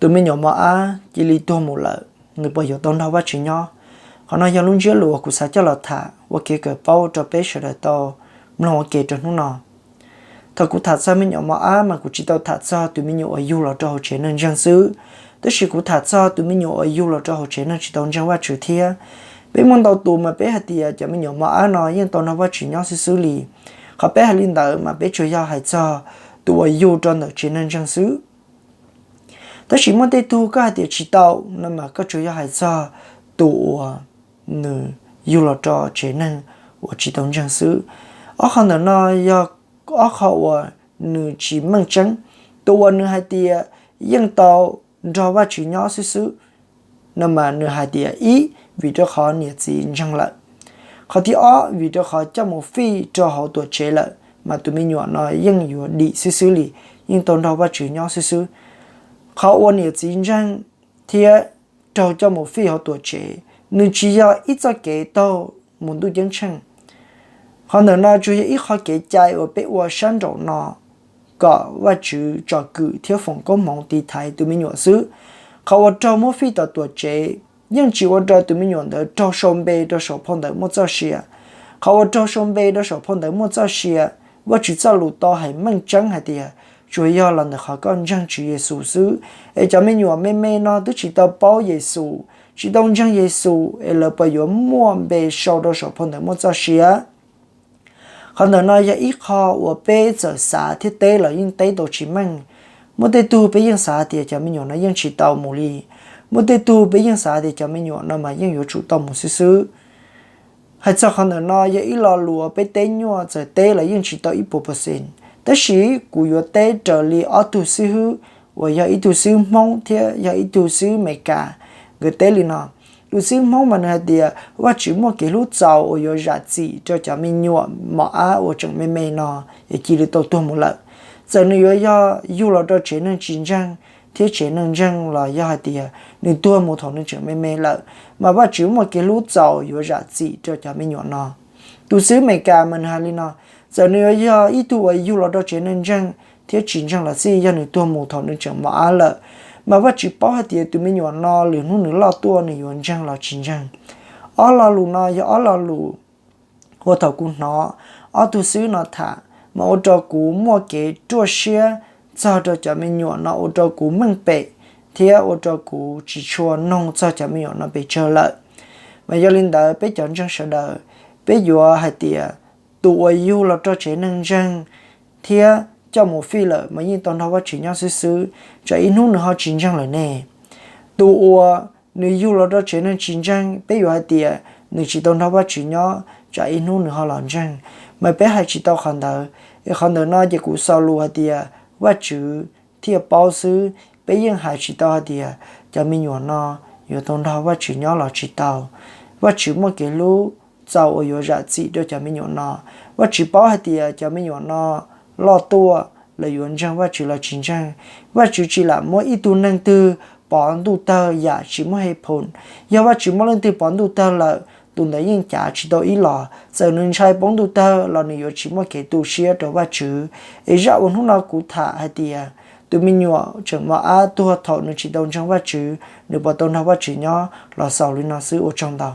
Tus me nyuam mos ab cia li tuag mus lawm, nws puas yuav tau nrog Vajtswv nyob? Qhov no yog lub ntsiab lus uas kuv xav coj los tham ua kev kawm paub rau peb sawv daws tau mloog ua ke rau hnub no. Thaum kuv tham txog me nyuam mos ab mas kuv tsis tau tham txog tus me nyuam uas yug los rau hauv tsev neeg ntseeg xwb, tab sis kuv tham txog tus me nyuam uas yug los rau hauv tsev neeg tsis tau ntseeg Vajtswv thiab. Peb muaj ntau tus mas peb hais tias cov me nyuam mos ab no yeej tau nrog Vajtswv nyob xwb xwb li. Qhov peb hais li ntawd mas peb tsuas yog hais txog tus uas yug rau ntawm tsev neeg ntseeg xwb. Tab sis muaj tej tug koj hais tias tsis tau no mas koj tsuas yog hais txog tus uas nws yug los rau tsev neeg uas tsis tau ntseeg xwb. Ob qho ntawm no yog ob qho uas nws tsis meej tseeb. Tus uas nws hais tias yeej tau nrog Vajtswv nyob xwb xwb no mas nws hais tias ib, vim rau qhov niam txiv ntseeg lawm. Qhov thib ob, vim rau qhov coj mus fij rau hauv tuam tsev lawm mas tus me nyuam no yeej yuav dim xwb xwb li, yeej tau nrog Vajtswv nyob xwb xwb. Qhov uas niam txiv ntseeg thiab raug coj mus fij hauv tuam tsev, nws tsis yog ib txoj kev taug mus ntuj ceeb tsheej. Qhov ntawm no tsuas yog ib qho kev cai uas peb ua sab nraum no kom Vajtswv tsom kwm thiab foom koob hmoov tiv thaiv tus me nyuam xwb. Qhov uas raug muab fij tom tuam tsev yeej tsis ua rau tus me nyuam ntawd raug sau npe rau saum phau ntawv muaj txoj sia. Qhov uas raug sau npe rau saum phau ntawv muaj txoj sia, Vajtswv txoj lus tau hais meej tseeb hais tias tsuas yog los ntawm qhov koj ntseeg Tswv Yexus xwb. Es cov me nyuam me me no twb tsis tau paub Yexus, tsis tau ntseeg Yexus es lawv puas yuav muaj npe sau rau saum phau ntawv muaj txoj sia? Qhov ntawm no yog ib qho uas peb txawm xav thiab teb los yeej teb tau tsis meej. Muaj tej tug peb yeej xav tias cov me nyuam no yeej tsis tau mus li. Muaj tej tug peb yeej xav tias cov me nyuam no mas yeej yuav tsum tau mus xwb xwb. Hais txog qhov ntawm no yog ib lo lus uas peb teb nyuaj, txawm teb los yeej tsis tau ib puas percent. Tab sis kuv yuav teb raws li ob tug xib hwb uas yog ib tug xib hwb Hmoob thiab yog ib tug xib hwb Amelikas. Nkawd teb li no: Tus xib hwb Hmoob mas nws hais tias Vajtswv muaj kev hlub txaus uas yuav zam txim rau cov me nyuam mos ab uas tseem me me no es cia li tau tuag mus lawm. Txawm nws yuav yog yug los rau tsev neeg tsis ntseeg thiab tsev neeg ntseeg los yog hais tias nws tuag mus thaum nws tseem me me lawm, mas Vajtswv muaj kev hlub txaus yuav zam txim rau cov me nyuam no. Tus xib hwb Amelikas mas nws hais li no: Txawm nws yuav yog ib tug uas yug los rau tsev neeg ntseeg thiab tsis ntseeg los xij, yog nws tuag mus thaum nws tseem mos ab lawm, mas Vajtswv paub hais tias tus me nyuam no lwm hnub nws loj tuaj nws yuav ntseeg los tsis ntseeg. Ob lo lus no yog ob lo lus uas thaum kuv hnov ob tug xib hwb no tham mas ua rau kuv muaj kev ruaj siab txog rau cov me nyuam no, ua rau kuv meej pem thiab ua rau kuv tsis tshua noog txog cov me nyuam no pes tsawg lawm. Mas yog li ntawd peb cov ntseeg sawv daws, peb yuav hais tias tus uas yug los rau tsev neeg ntseeg thiab coj mus fij lawm mas yeej tau nrog Vajtswv nyob xwb xwb, tsam ib hnub nws ho tsis ntseeg lawm ne. Tus uas nws yug los rau tsev neeg tsis ntseeg, peb yuav hais tias nws tsis tau nrog Vajtswv nyob, tsam ib hnub nws ho los ntseeg. Mas peb hais tsis tau qhov ntawd, es qhov ntawm no ces kuv xaus lus hais tias Vajtswv thiaj paub xwb. Peb yeej hais tsis tau hais tias cov me nyuam no yuav tau nrog Vajtswv nyob los tsis tau. Vajtswv muaj kev hlub txaus uas yuav zam txim rau cov me nyuam no. Vajtswv paub hais tias cov me nyuam no loj tuaj lawv yuav ntseeg Vajtswv los tsis ntseeg. Vajtswv tsis lam muab ib tug neeg twg pov ntuj tawg yam tsis muaj hej phum. Yog Vajtswv muab leej twg pov ntuj tawg lawm, tus ntawd yeej cav tsis tau ib los. Txawm nws ntshai poob ntuj tawg los nws yuav tsis muaj kev tu siab rau Vajtswv. Es zaj uas hnub no kuv tham hais tias tus me nyuam tseem mos ab tuag thaum nws tsis tau ntseeg Vajtswv, nws puas tau nrog Vajtswv nyob los xaus li no xwb, ua tsaug ntau.